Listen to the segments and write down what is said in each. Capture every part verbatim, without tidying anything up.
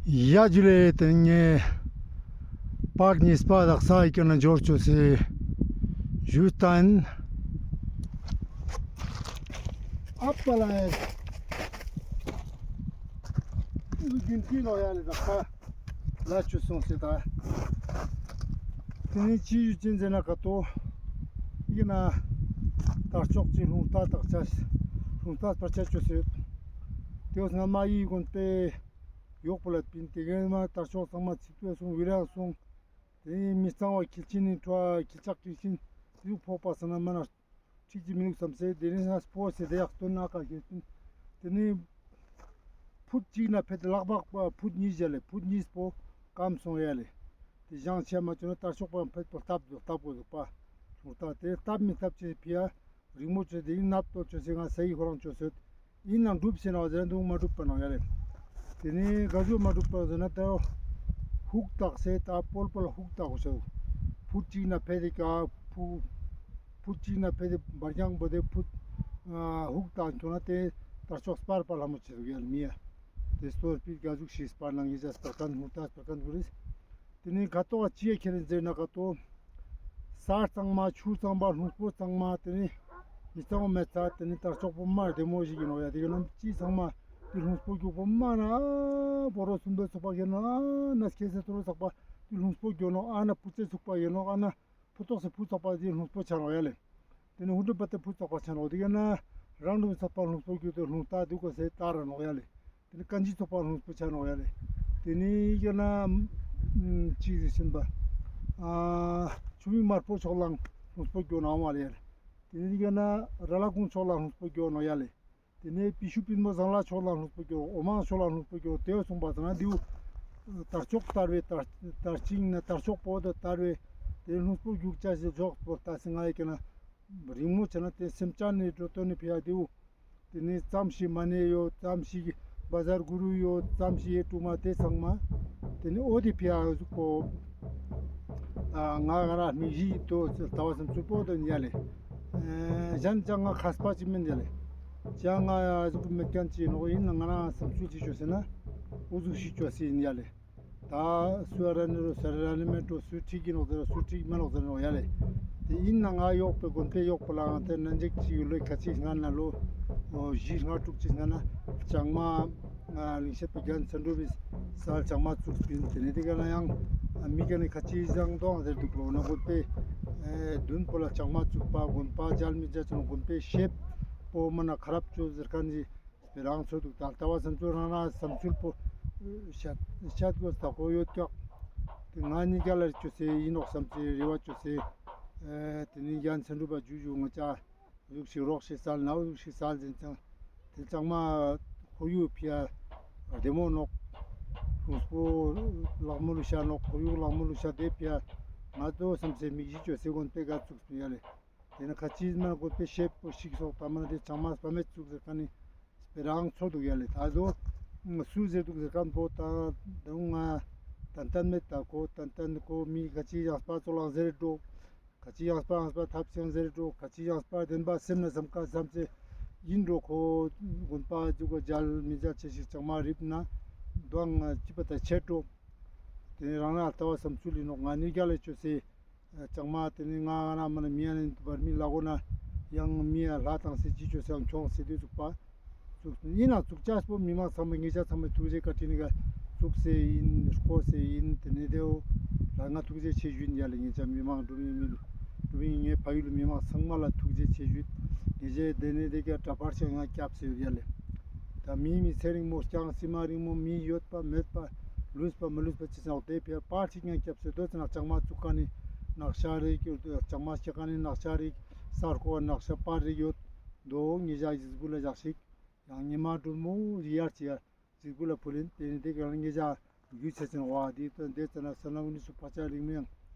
ཡ་ཇུ་ལེ། ཏེ་ནེ་པར་ཉིས་པ་དག་ས་ཡི་ཀ་ན་འབྱོར་ཅོས་སེ་ཞུས་ཏེ་ཨིན། ཨ་པ་ལ་ཡ། འུ་རྒྱུན་ཅི་ནོག་ཡ་ལེ་དག་ས་ལ་ཆུ་སོང་སེ་ད། ཏེ་ནེ་ཅི་ཞུ་ཅེས་ཟེར་ན་ཀ་ཏོ། ཡིན་ན་དར་ལྕོག་ཅིག་རླུང་རྟ་དག་ཆ་རླུང་རྟ་སྤར་ཆ་ཅོས་སེ་ཡོད། ཏེ་བོ་སྔ་མ་ཡི་གོན་པེ་ཡོག་པོ་ལ་པིན། ཏེ་གེ་མ་དར་ལྕོག་ཚང་མ་ཚིག་ཏུ་སོང་བི་ར་སོང་། ཏེ་ནེ་མི་གཙང་བ་ཁྱི་ཆེན་ནི་ཁྲོ་ཁྱི་ལྕགས་ཁྱི་ཆེན་ཡུག་ཕོག་པ་སང་ན་མ་ན་ཁྲིག་ཅི་མི་ལུག་བསམ་སེ་ཏེ་ནེ་ང་སྤོས་སེ་ཏེ་ཡག་སྟོན་ན་ཀ་ཁྱེར་ཏེ་ནེ་ཕུད་ཅིག་ན་ཕེད་ལག་པག་པ་ཕུད་ཉིས་ཡ་ལེ། ཕུད་ཉིས་པོ་སྐམ་སོང་ཡ་ལེ། ཏེ་ཞང་ཆེ་མ་ཅོ་ན་དར་ལྕོག་པ་ཕེད་པོ་སྟབས་སྟབས་གོ་ཟུག་པ་ལུག་ཏ་ཏེ་སྟབས་མི་སྟབས་ཅེས་ཕི་ཡ། རིང་མོ་ཅོས་ཏེ་ཨིན་ནབ་ཏོ་ཅོས་སེ་ང་ས་ཡི་ཁོ་རང་ཅོས་སེ་ཡོད། ཨིན་ནང་གྲུབ་སེ་ནོག་ཟེར་འདུག་མ་གྲུབ་པ་ནོག་ཡ་ལེ། ཏེ་ནེ་ག་ཟུག་མ་གྲུབ་པ་ཟེར་ན་ད་ཧུག་བཏགས་སེ་ད་པོལ་པོལ་ཧུག་བཏགས་གོ་ཤོག་ཕུད་ཅིག་ན་ཕེད་དེ་ཀ་ཕུ་ཕུད་ཅིག་ན་ཕེད་དེ་འབར་རྐྱང་པོ་ཏེ་ཕུད་ཨ་ཧུག་བཏགས་ཐོན་ན་ཏེ་དར་ལྕོག་སྤར་པ་ལ་མོ་ཆེ་འདུག་ཡ་ལེ་མི་ཡ། ཏེ་སྟོར་པིར་ག་ཟུག་ཤིག་སྤར་ན་ངེ་ཅག་སྤར་ཁན་ཧུག་ཏ་སྤར་ཁན་གུ་རེ། ཏེ་ནེ་ཁ་ཏོག་ཅི་ཡ་ཁྱེར་ཟེར་ན་ཁ་ཏོག་ས་གཙང་མ་ཆུ་གཙང་པ་རླུང་སྤོ་གཙང་མ་ཏེ་ནེ་མི་གཙང་བ་མེད་ས་ཏེ་ནེ་དར་ལྕོག་པོ་མ་བདེ་མོ་ཞིག་ཨིན་ནོག་ཡ། ཏེ་ག་ན་ཅི་ཚང་མ་ཏེ་རླུང་སྤོ་རྒྱུག་པོ་མ་ན་ཨ་བོ་རོ་སུམ་པའི་ཚོགས་པ་ཨིན་ནོག་ཨ་ན་སྐྱེ་སེ་ཏོ་རོ་ཚོགས་པ་ཏེ་རླུང་སྤོ་རྒྱུག་ནོག་ཨ་ན་སྤུ་ཙེ་ཚོགས་པ་ཨིན་ནོག་ཨ་ན་ཕུ་ཏོག་སེ་ཕུ་ཚོགས་པ་ཏེ་རླུང་སྤོ་ཆ་ནོག་ཡ་ལེ། ཏེ་ནེ་ཧུན་དུ་པ་ཏེ་ཕུ་ཚོགས་པ་ཆ་ནོག་ཏེ་ག་ན་རང་རུ་ཚོགས་པ་རླུང་སྤོ་རྒྱུག་ཏེ་རླུང་རྟ་དུག་གོ་སེ་ཏ་ར་ནོག་ཡ་ལེ། ཏེ་ནེ་ཀན་ཇི་ཚོགས་པ་རླུང་སྤོ་ཆ་ནོག་ཡ་ལེ། ཏེ་ནེ་ཡ་ན་ཅི་ཟེར་ཤེན་པ་ཨ་ཆུ་མིག་དམར་པོ་ཕྱོགས་ལའང་རླུང་སྤོ་རྒྱུག་ནོག་ཨ་མ་ལེ་ཡ་ལེ། ཏེ་ནེ་ཡ་ན་ར་ལ་ཀུང་ཕྱོགས་ལའང་རླུང་སྤོ་རྒྱུག་ནོག་ཡ་ལེ། ཏེ་ནེ་པི་ཤུ་པིན་མོ་ཟང་ལ་ཕྱོགས་ལའང་རླུང་སྤོ་རྒྱུག་འོ་མང་ཕྱོགས་ལའང་རླུང་སྤོ་རྒྱུག་ཏེ་སོང་པ་ཟེར་ན་ཏེའུ་དར་ལྕོག་དར་བའི་དར་དར་ཅིང་ན་དར་ལྕོག་པོ་དོ་དར་བའི་ཏེ་རླུང་སྤོ་རྒྱུག་ཆ་ཞེས་ཇོག་པོ་ལྟ་སེ་ང་ཡི་ཀ་ན་རིང་མོ་ཆ་ན་ཏེ་སེམས་ཅན་ནི་འགྲོ་དོན་ནི་ཕི་ཡ་ཏེའུ། ཏེ་ནེ་ཙམ་ཞིག་མ་ཎི་ཡོད། ཙམ་ཞིག་བ་ཟར་གུ་རུ་ཡོད། ཙམ་ཞིག་ཡེ་དྲུག་མ་ཏེ་ཚང་མ། ཏེ་ནེ་འོ་ཏེ་ཕི་ཡ་ཟུག་པོ། ཨ་ང་ང་རང་མིག་གཞི་ཏོ་ལྟ་བ་སམ་ཚུལ་པོ་དོན་ཡ་ལེ། ཨེ་གཞན་ཅང་ང་མཁས་པ་ཅིག་མིན་ཡ་ལེ། ཅང་ང་ཡ་ཟུག་མེད་ཁན་ཅིག་ནོག་ཨིན་ན་ང་རང་སམ་ཚུལ་ཅིག་ཅོས་སེ་ན་འོ་ཟུག་ཤིག་ཅོས་སེ་ཨིན་ཡ་ལེ། ད་སུ་ཨ་ར་ནི་རུ་ས་ར་ར་ནི་མེད་འགྲོ། སུ་ཁྲིག་གི་ནོག་ཟེར་རོ། སུ་ཁྲིག་མེད་ནོག་ཟེར་རོ་ཡ་ལེ། ཏེ་ཨིན་ན་ང་ཡོག་པོ་དགོན་པའི་ཡོག་པོ་ལའང་ཏེ་ནན་ཅིག་ཅིག་ཡོད་ལེ། ཁ་ཅིག་སྔ་ན་ལོ་བཞི་ལྔ་དྲུག་ཅིག་སྔ་ན་ལྕང་མ་ལིང་ཤེད་པའི་རྒན་ཚན་གྲུབ་བི་ས་ལྕང་མ་བཙུགས་པིན། ཏེ་ནེ་ཏེ་ག་ན་ཡང་མི་ག་ནི་ཁ་ཅིག་ཟང་དོང་ཟེར་འདུག་ལོ་ན་དགོན་པའི་མདུན་པོ་ལ་ལྕང་མ་བཙུགས་པ་དགོན་པ་མཇལ་མི་མཇལ་ཚོ་དགོན་པའི་ཤེད་པོ་མ་ན་ཁ་རབ་ཅོ་ཟེར་ཁན་ནི་སྤེ་རང་ཚོ་འདུག་ད་ལྟ་བ་སམ་ཚུལ་རང་རང་སམ་ཚུལ་པོ་ཤད་ཤད་གོས་ད་གོ་ཡོད་ཀྱག་ཏེ་ང་ནི་ག་ལ་ཅོས་སེ་ཨིན་ནོག་སམ་ཚེ་རེ་བ་ཅོས་སེ། ཨེ་ཏེ་ནི་རྒན་ཚན་གྲུབ་པ་ཇུ་ཇུ་ང་ཅ་ཟུག་ཤིག་རོགས་ཤིག་སལ་ན་འོ་ཟུག་ཤིག་སལ་ཟིན་ཙང་ཏེ་ལྕང་མ་ཁོར་ཡུག་ཕི་ཡ་བདེ་མོ་ནོག་རླུང་སྤོ་ལག་མོ་ལུ་ཤ་ནོག་ཁོར་ཡུག་ལག་མོ་ལུ་ཤ་ཏེ་ཕི་ཡ་ང་ཚོ་སམ་ཚེ་མིག་གཞི་ཅོས་སེ་དགོན་པའི་ག་བཙུགས་སོང་ཡ་ལེ། ཏེ་ནེ་ཁ་ཅིག་མ་དགོན་པའི་ཤེད་པོ་ཤིག་སོགས་ད་མ་ན་ཏེ་ལྕང་མ་སྤ་མེད་བཙུགས་ཟེར་ཁན་ནི་སྤེ་རང་ཚོ་འདུག་ཡ་ལེ། ད་དོ་སུ་ཟེར་འདུག་ཟེར་ཁན་པོ་ད་དུང་ང་ཏན་ཏན་མེད། ད་ཁོ་ཏན་ཏན་ཁོ་མི་ཁ་ཅིག་ཡང་སྤ་ཚོ་ལང་ཟེར་འགྲོ། ཁ་ཅིག་ཡང་སྤ་ཡང་སྤ་ཐབས་ཅན་ཟེར་འགྲོ། ཁ་ཅིག་ཡང་སྤ་བདེན་པ་སེམས་ན་སམ་ཁ་སམ་ཚེ་ཨིན་འགྲོ། ཁོ་དགོན་པ་ཇུག་ག་མཇལ་མི་མཇལ་ཅེས་ཤིག་ལྕང་མ་རིབ་ན་དོང་ཅི་པ་ད་ཆད་འགྲོ། ཏེ་ནེ་རང་ན་ལྟ་བ་སམ་ཚུལ་ཨིན་ནོག་ང་ནི་ག་ལ་ཅོས་སེ་ལྕང་མ་ཏེ་ནེ་ང་ང་ན་མ་ན་མི་ཡ་ནི་བར་མི་ལ་གོ་ན་ཡང་མི་ཡ་ལྷ་དང་སེ་ཅི་ཅོས་སེ་ཡང་ཁྱོང་སེ་ཏེ་བཙུགས་པ་བཙུགས་ཨིན་ན་བཙུགས་ཅེས་པོ་མི་མང་ཚང་མ་ངེ་ཅག་ཚང་མ་ཐུགས་རྗེ་བཀའ་དྲིན་ནི་ག་བཙུགས་སེ་ཨིན་བསྐོ་སེ་ཨིན། ཏེ་ནེ་ཏེའོ་ལ་ང་ཐུགས་རྗེ་ཆེ་ཞུ་ཨིན་ཡ་ལེ། ངེ་ཅག་མི་མང་འགྲོ་མི་མི་ལུ་འགྲོ་མི་ངའི་ཕ་ཡུལ་ལུ་མི་མང་ཚང་མ་ལ་ཐུགས་རྗེ་ཆེ་ཞུ། ངེ་ཅག་ཏེ་ནེ་ཏེ་ག་གྲྭ་པར་ཞིག་ང་སྐྱབས་སེ་ཡོད་ཡ་ལེ། ད་མི་མི་ཚེ་རིང་མོ་རྐྱང་སི་མ་རིང་མོ་མི་ཡོད་པ་མེད་པ་ལུས་པ་མི་ལུས་པ་ཅི་ཚང་ཏེ་ཕི་ཡ་པར་ཅིག་ཡང་སྐྱབས་སེ་དོ་ཙ་ན་ལྕང་མ་བཙུགས་ཁན་ནི་ནག་ཤ་རིགས་ཡོད། ལྕང་མ་སྐྱེ་ཁན་ནི་ནག་ཤ་རིགས་ས་རྐོ་བ་ནག་ཤ་པར་རིགས་ཡོད་དོ། ངེ་ཅག་གི་གཟིགས་སྐུ་ལ་བཞག་ཤིག་ཡང་ཉི་མ་དྲོན་མོ་ཡར་ཅི་ཡ་གཟིགས་སྐུ་ལ་ཕུལ་ཨིན། ཏེ་ནེ་ཏེ་ག་ངེ་ཅག་རྒྱུ་ཆ་ཅན་བ་དེ་དོན་དེ་ཙ་ན་ས་ན་འུ་ནི་སུ་ཕ་ཆ་རིང་མེ་ཡང་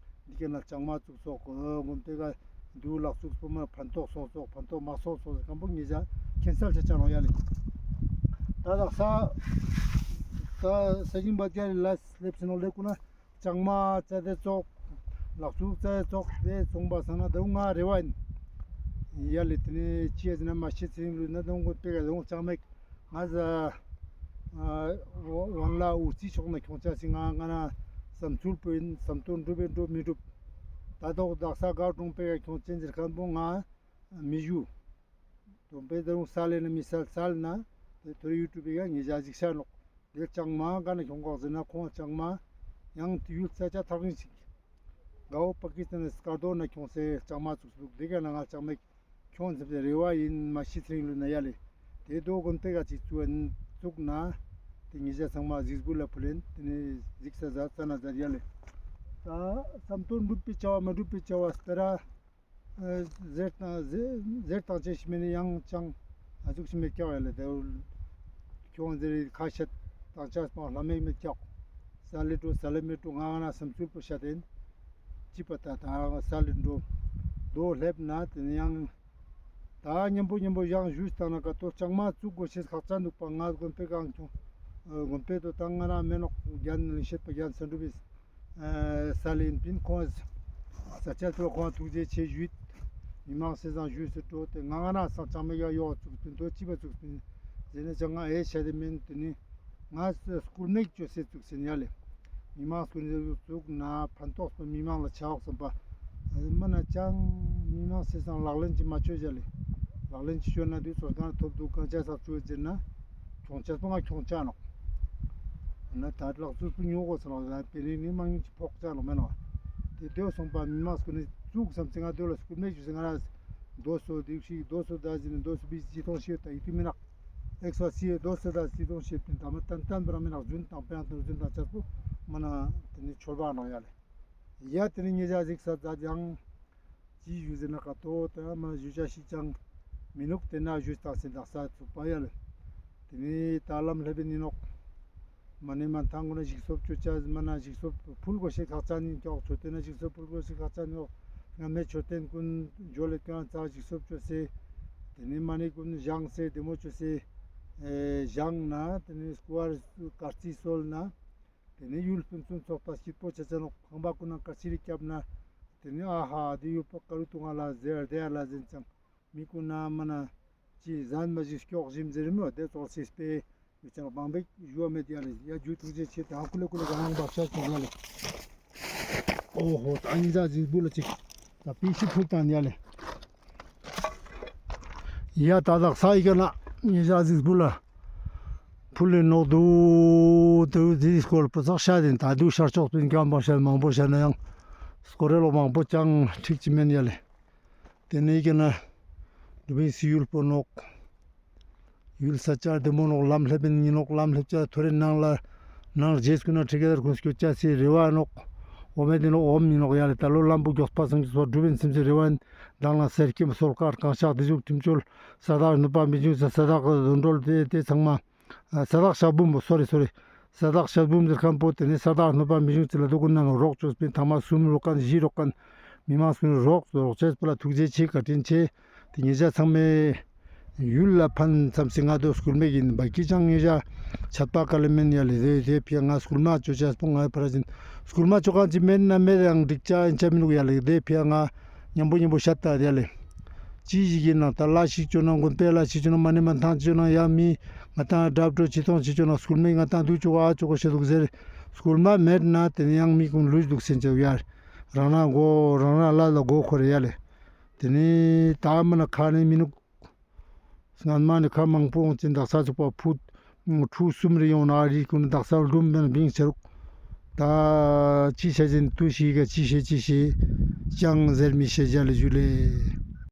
འདི་ག་ན་ལྕང་མ་བཙུགས་སོག་དགོན་པའི་ག་འདུ་ལག་བཙུགས་པོ་མ་ཕན་ཐོགས་སོང་སོག་ཕན་ཐོགས་མ་སོང་སོག་ཟེར་ཁན་པོ་ངེ་ཅག་ཁྱེན་སལ་ཆ་ཆ་ནོག་ཡ་ལེ། ད་དག་ས་ད་ས་ཞིང་པ་རྒྱ་ལ་སླེབས་སེ་ནོག་ལེ་ཀུ་ན་ལྕང་མ་ཙ་དེ་ཙོག་ལག་བཙུགས་ཙ་དེ་ཙོག་དེ་ཙོང་པ་སང་ན་ད་རུང་ང་རེ་བ་ཨིན་ཡ་ལེ། ཏེ་ནེ་ཅི་ཡ་ཟེར་ན་མ་ཤེས་ཚེ་རིང་ལུས་ན་ད་རུང་དགོན་པའི་ག་ད་རུང་ལྕང་མ་ང་ཟ་ ཝན་ལ་འུ་ཙི་ཕྱོགས་ན་ཁྱོང་ཆ་སི་ང་ང་ན་བསམ་ཚུལ་པོ་ཡིན། བསམ་དོན་འགྲུབ་པའི་འགྲུབ་མི་འགྲུབ། ད་དོག་དག་ས་དགའ་གྲོང་པའི་ཁྱོང་ཆེན་ཟེར་མཁན་པོ་ང་མི་ཞུ། གྲོང་པའི་ད་རུང་ས་ལེ་ན་མི་སལ་སལ་ན་དེ་ཐོ་རེ་ཡུ་ཊུབ་པི་ཀ་ངེ་ཞ་ཟིག་ཤ་ནོག། དེ་ལྕང་མ་ག་ན་ཁྱོང་གོག་ཟེར་ན་ཁོང་ལྕང་མ་ཡང་དེ་ཡུལ་ས་ཆ་ཐག་རིང་ཞིག་གའོ་པ་ཀི་སི་ཐན་སྐར་རྡོ་ན་ཁྱོང་སེ་ལྕང་མ་ཚུགས་འདུག། དེ་ག་ན་ང་ལྕང་མ་ཁྱོང་ཙམ་ཟེར་རེ་བ་ཡིན། མ་ཤི་ཚེ་རིང་ལུས་ན་ཡ་ལེ། དེ་དོ་དགོན་པའི་ཀ་ཅིག་བཙུགས་ན་བཙུགས་ན་དེ་ཉེ་ཆ་ཚང་མ་གཟིགས་འབུལ་ལ་ཕུལ་ཡིན། དེ་ནས་གཟིགས་ས་ཟ་ཙ་ན་ཟ་ཡ་ལེ། ད་བསམ་དོན་འགྲུབ་པའི་བྱ་བ་མ་འགྲུབ་པའི་བྱ་བ་སྤེ་ར་ཟེར་དང་ཟེར་ཟེར་དང་ཅེས་ཤི་མེ་ནི་ཡང་ཅང་ཨ་ཟུག་ཤི་མེད་ཀྱག་ཡ་ལེ། དེ་ཁྱོང་ཟེར་ཁ་ཤད་དང་ཆ་སྤང་ལྷ་མེད་མེད་ཀྱག། ས་ལེ་འགྲོ་ས་ལེ་མེད་འགྲོ་ང་ང་ན་བསམ་ཚུལ་པོ་ཤད་དེན། ཅི་པ་ད་ད་ས་ལེ་འགྲོ་དོ་སླེབས་ན་དེ་ནི་ཡང་ད་མཉམ་པོ་མཉམ་པོ་ཡང་ཞུས་བཏང་ན་ཀ་ཏོ་ལྕང་མ་བཙུགས་དགོས་ཤེས་ཁག་ཅན་འདུག་པ། ང་དགོན་པའི་གང་ཁྱོང་དགོན་པའི་དོ་དང་ང་རང་མེ་ནོག་རྒྱན་ལིང་ཤེད་པ་རྒྱན་སན་འགྲུབ་པའི་ས་ལེ་ཡིན་པིན། ཁོང་ས་ཆ་ཚོ་ཁོང་ཐུགས་རྗེ་ཆེ་ཞུས། མི་མང་སེ་སང་ཞུས་སུ་འགྲོ་དེ་ང་ང་རང་སང་ལྕང་མ་ཡོག་ཡོག་བཙུགས་པིན། དོ་ཅི་པ་བཙུགས་པིན་ཟེར་ན་ཅང་ང་ཨེ་ཤ་དེ་མིན་དེ་ནི། ང་སྐུལ་མེད་ཅོ་སེ་བཙུགས་ཟིན་ཡ་ལེ། མི་མང་སྐུལ་མེད་བཙུགས་ན་ཕན་ཐོགས་པ་མི་མང་ལ་ཆ་འོག་བསམ་པ། མ་ན་ཅང་མི་མང་སེ་སང་ལག་ལེན་ཅི་མ་ཅོ་ཡ་ལེ། ལག་ལེན་ཅི་ཅོ་ན་དུས་ཚོད་གང་ཐོབ་འདུག་གང་ཆ་ས་ཅོ་ཟེར་ན། ཁྱོང་ཆ་སྤོ་ང་ཁྱོང་ཆ་ནོག། ན་ད་ལག་ཚུལ་སུ་ཉོ་གོ་ས་ལ་པེ་རིང་ནི་མང་ཉུང་ཅི་ཕོག་ཆ་ལོ་མེ་ནོ། དེ་དོ་སོང་པ་མི་མང་སྐུལ་མེད་བཙུགས་བསམ་ཚེ་ང་དོ་ལ་སྐུལ་མེད་ཅོ་སེ་ང་ར་དོ་སོ་དེ་ཤི་དོ་སོ་ད་ཟིན་དོ་སོ་བི་ཅི་ཐོང་ཤེས་ད་ཡི་ཏི་མི་ནག། ཨེག་སོ་སི་དོ་སོ་ད་ཅི་ཐོང་ཤེས་པིན། ད་མ་ཏན་ཏན་པ་ར་མི་ནག་རྫུན་དང་པེ་ཡང་དང་རྫུན་དང་ཆ་སྤོ་མ་ན་དེ་ནི་ཆོལ་པ་ནོ་ཡ་ལེ། ཡ་དེ་ནི་ཉེ་ཆ་གཟིགས་ས་ད་ཡང་ཅི་ཞུ་ཟེར་ན་ཀ་ཏོ་ད་མ་ཞུ་ཆ་ཤི་ཅང་མི་ནུག། དེ་ན་ཞུ་ད་སེ་དག་ས་ཚུགས་པ་ཡ་ལེ། དེ་ནི་ད་ལམ་ལྷེབ་ནི་ནོག། མ་ནི་མ་ཐང་ཀུན་ན་ཞིག་གསོ་ཅོ་ཆ་མ་ན་ཞིག་གསོ་ཕུལ་གོ་ཤེས་ཁག་ཅན་ནི་ཀྱོག། མཆོད་རྟེན་ན་ཞིག་གསོ་ཕུལ་གོ་ཤེས་ཁག་ཅན་ནི་ཀྱོག། ང་མེ་མཆོད་རྟེན་ཀུན་འཇོ་ལེ་ཀྱང་ཚ་ཞིག་གསོ་ཅོ་སེ། དེ་ནི་མ་ནི་ཀུན་བཞེངས་སེ་བདེ་མོ་ཅོ་སེ་བཞེངས་ན་དེ་ནི་སྐུ་བར་དཀར་རྩི་གསོལ་ན། དེ་ནས་ཡུལ་ཕུན་སུམ་ཚོགས་པ་སྐྱིད་པོ་ཆ་ཆ་ནོག། ཁང་པ་ཀུན་ན་ཀ་ཅི་རིགས་བརྒྱབ་ན་དེ་ནས་ཨ་ཧ་དེ་ཡུལ་པོ་ཀ་རུ་ཏུ་ང་ལ་ཟེར་དེ་ལ་ཟེར་ཅང་མི་ཀུན་ན་མ་ན་ཅི་ཟན་མ་ཞིག་སྐྱོག་ཞིམ་ཟེར་མོ་དེ་ཚོགས་སི་སྤེ་ཡུལ་ཅང་བང་བེག་ཞུ་བ་མེད་ཡ་ལེ། ཡ་རྒྱུ་ཐུགས་རྗེ་ཆེ་དང་ཀུ་ལེ་ཀུ་ལེ་ག་ཧང་བག་ཤ་ཅུག་ཡ་ལེ། ཨོ་ཧོ་ད་ཉི་ཟ་ཟིག་བུ་ལ་ཅིག་ད་པི་ཤི་ཕུལ་དང་ཡ་ལེ། ཡ་ད་དག་ས་ཡི་ག་ན་ཉེ་ཆ་ཟིག་བུ་ལ་ཕུལ་ལེ་ནོག་དུ་དུ་དི་སྐོར་པོ་ཚག་ཤ་དེན། ད་དུ་ཤར་ཕྱོགས་པིན་ཀམ་པ་ཤ་མང་པོ་ཤ་ན་ཡང་སྐོར་རེ་ལོ་མང་པོ་ཅང་ཁྲིག་ཅི་མེན་ཡ་ལེ། དེ་ནས་ཡི་ག་ན་དུ་བིན་སི་ཡུལ་པོ་ནོག། ཡུལ་ས་ཆ་བདེ་མོ་ནོག། ལམ་ལྷེབ་པིན་ཉི་ནོག། ལམ་ལྷེབ་ཆ་ཐོ་རེ་ནང་ལ་ནང་རྗེས་ཀུན་ན་ཁྲི་ཀ་དར་ཁུན་སྐྱོད་ཆ་སི་རེ་བ་ནོག། འོ་མེ་དེ་ནོག་འོམ་ཉི་ནོག་ཡ་ལེ། ད་ལོ་ལམ་བུ་མགྱོགས་པ་སང་མགྱོགས་པ་འགྲུབ་པིན་སེམས་སི་རེ་བ་ཡིན། དང་ལ་སེར་སྐྱེམས་སོལ་དཀར་གང་ཤག་དེ་ཟུག་ཁྲིམས་གཅོད་ས་བདག་གནོད་པ་མི་འབྱུང་ས་ས་བདག་དོན་གྲོལ་དེ་དེ་ཚང་མ་ས་བདག་ཤ་བུམ་སོ་རི་སོ་རི་ས་བདག་ཤ་བུམ་ཟེར་མཁན་པོ་དེ་ནི་ས་བདག་གནོད་པ་མི་འབྱུང་ཚེ་ལ་དུ་ཀུན་ན་རོགས་བཅོས་པིན། ཐ་མ་གསུམ་རོགས་མཁན་བཞི་རོགས་མཁན་མི་མང་སུ་རོགས་རོགས་བཅས་པ་ལ་ཐུགས་རྗེ་ཆེ་བཀའ་དྲིན་ཆེ། དེ་ཉེ་ཆ་ཚང་མས་ཡུལ་ལ་ཕན་ཙམ་སེ་ང་དོ་སྐུལ་མེད་ཡིན་པ་ཀི་ཅང་ཉེ་ཆ་ཆད་པ་ཀ་ལེ་མེན་ཡ་ལེ། དེ་དེ་ཕི་ང་སྐུལ་མ་ཅོ་ཆ་སྤོ་ང་ཕ་ར་ཅིན་སྐུལ་མ་ཅོ་གང་ཅི་མེན་ན་མེད་ཡང་འགྲིག་ཆ་ཨིན་ཆ་མི་ནུག་ཡ་ལེ། དེ་ཕི་ང་མཉམ་པོ་མཉམ་པོ་ཤད་ད་ཡ་ལེ། ཅི་ཞིག་ཡིན་ན་ད་ལ་ཞིག་ཅོ་ན་དགོན་པའི་ལ་ཞིག་ཅོ་ན་མ་ནི་མ་ཐང་ཅོ་ན་ཡ་མི་ང་ཏང་དྲབ་ཅོ་ཅི་ཐོང་ཅི་ཅོ་ན་སྐུལ་མེད་ང་ཏང་དུ་ཅོ་ག་ཨ་ཅོ་ག་ཤེས་འདུག་ཟེར། སྐུལ་མ་མེད་ན་དེ་ནི་ཡང་མི་ཀུན་ལུས་འདུག་སེམས་ཅོ་ཡ། རང་རང་མགོ་རང་རང་ལ་ལ་མགོ་འཁོར་ཡ་ལེ། དེ་ནི་ད་མ་ན་ཁ་ནི་མི་ནུག། སྔན་མ་ནི་ཁ་མང་པོ་འོང་ཅིན་དག་ས་ཚུགས་པ་ཕུད་ཁྲུ་གསུམ་རེ་ཡོང་ན་ཨ་རི་ཀུན་དག་ས་ལུམ་མེན་བིང་ཆ་རུག། ད་ཅི་བྱ་ཅིན་དུ་ཞིག་ག་ཅི་བྱེད་ཅི་བྱེད་ཅང་ཟེར་མི་ཤེས་ཅ་ལེ་ཞུ་ལེ།